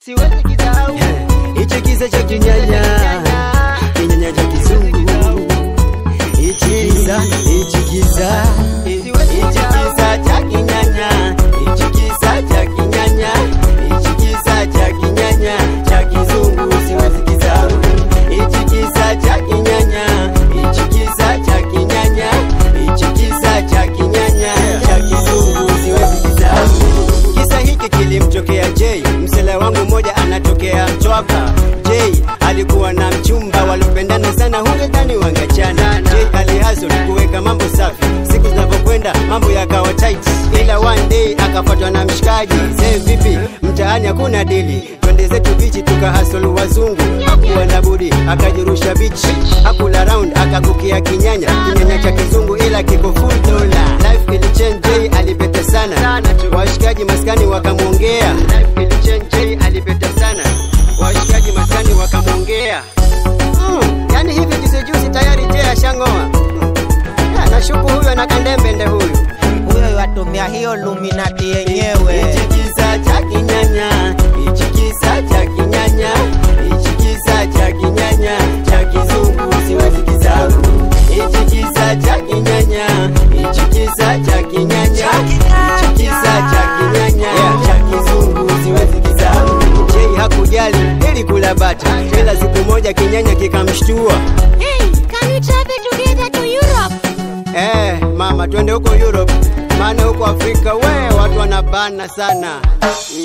Siwezi kisahau Hichi kisa cha kinyanya, kinyanya cha kizungu. Hichi kisa, hichi kisa, hichi kisa cha kinyanya, hichi kisa cha kinyanya, hichi kisa cha kinyanya cha kizungu siwezi kisahau. Hichi kisa cha kinyanya, hichi kisa cha kinyanya, hichi kisa cha kinyanya cha kizungu siwezi kisahau. Kisa hiki kilimtokea Jay, msela wangu mmoja anatokea Mtwapa. Jay alikuwa na mchumba walipendana sana, hungedhani wangeachana. Jay alihustle kuweka mambo safi, siku zinavyokwenda mambo yakawa tight, ila one day akafuatwa na mshikaji. Sasa vipi, mtaani hakuna dili, twende zetu bichi tukahustle wazungu. Hakuwa na budi akajirusha bichi, hakula round akakukia kinyanya, kinyanya cha kizungu ila kiko full dollar. Life ilichange, Jay alipeta sana, washikaji maskani wakamwongea. Life ilichange, Jay alipeta sana, washikaji maskani wakamwongea. Yani hivi juzi juzi tayari Jay ashangoa. Ya, nashuku huyu ana kandembende huyu. Huyo watumia hiyo Luminati yenyewe. Hichi kisa cha kinyanya, hichi kisa cha kinyanya, hichi kisa cha kinyanya cha kizungu siwezi kisahau. Hichi kisa cha kinyanya, hichi kisa cha kinyanya, hichi kisa cha kinyanya cha kizungu siwezi kisahau. Jay hakujali ili kula bata, ila siku moja kinyanya kikamshtua. Hey, can we travel together to Europe? Mama twende huko Europe, maana huko Afrika we watu wanabana sana.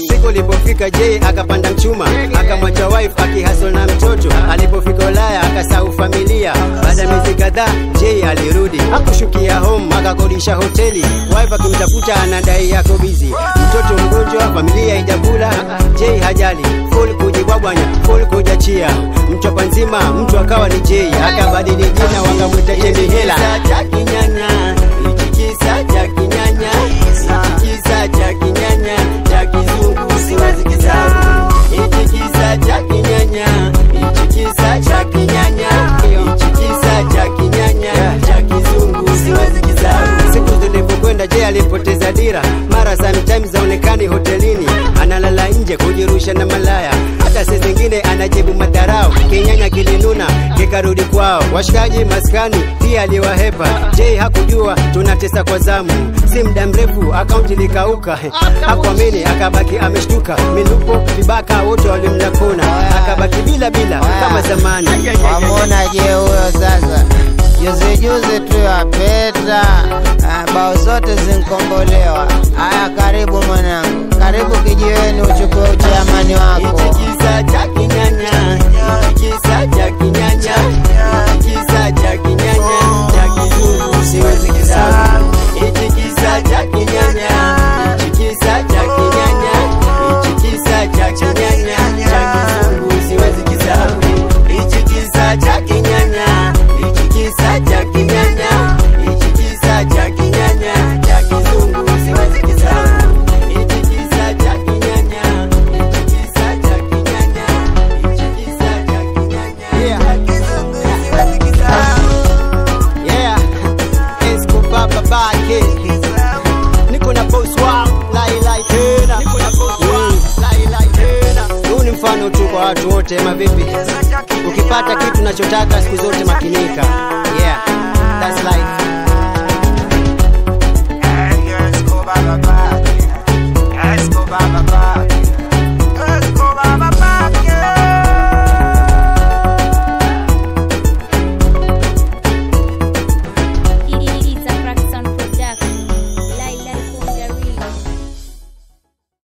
Siku ilipofika Jay akapanda mchuma, akamwacha wife akihustle na mtoto. Alipofika Ulaya akasahau familia. Baada ya miezi kadhaa Jay alirudi, hakushukia home, akakodisha hoteli. Wife akimtafuta anadai yako busy, mtoto mgonjwa, familia haijakula. Jay hajali, full kujibwabwanya, full kujachia, mchapa nzima mtu akawa ni Jay, akabadili jina wakamwita Jay Hela. Cha kinyanya, hichi kisa cha kinyanya, hichi kisa cha kinyanya cha kizungu siwezi kisahau. Hichi kisa cha kinyanya, hichi kisa cha kinyanya, hichi kisa cha kinyanya cha kizungu siwezi kisahau. Siku zilipokwenda Jay alipoteza dira, mara sometimes haonekani hotelini, analala nje kujirusha na malaya, hata saa zingine anajibu madharau. Kinyanya kilinuna kikarudi kwao, washikaji maskani pia aliwahepa. Jay hakujua tunatesa kwa zamu, si muda mrefu akaunti likauka, hakuamini akabaki ameshtuka. Milupo vibaka wote walimla kona, akabaki bila bila kama zamani. Wamona je huyo sasa? Juzi juzi tu ya peta, bao zote zinkombolewa. Haya, karibu mwanangu, karibu kijiweni uchukue uchairmani wako. Hichi kisa cha kinyanya, hichi kisa cha kinyanya, hichi kisa cha kinyanya cha kizungu siwezi kisahau. Hichi kisa cha kinyanya, hichi kisa cha kinyanya, hichi kisa cha kinyanya cha kizungu siwezi kisahau. Hichi kisa cha kinyanya, hichi kisa cha kinyanya, hichi kisa cha kinyanya cha kizungu siwezi kisahau. Hichi kisa cha kinyanya, hichi kisa cha kinyanya, hichi kisa cha kinyanya cha kizungu siwezi kisahau. Yeah, Esco Baba Bake. Niko na boss wangu, lai lai tena. Niko na boss wangu, lai lai tena. Huu ni mfano tu kwa watu wote, mavipi? Ukipata kitu unachotaka siku zote makinika. Yeah, that's life. Esco Baba Bake. Esco Baba Bake.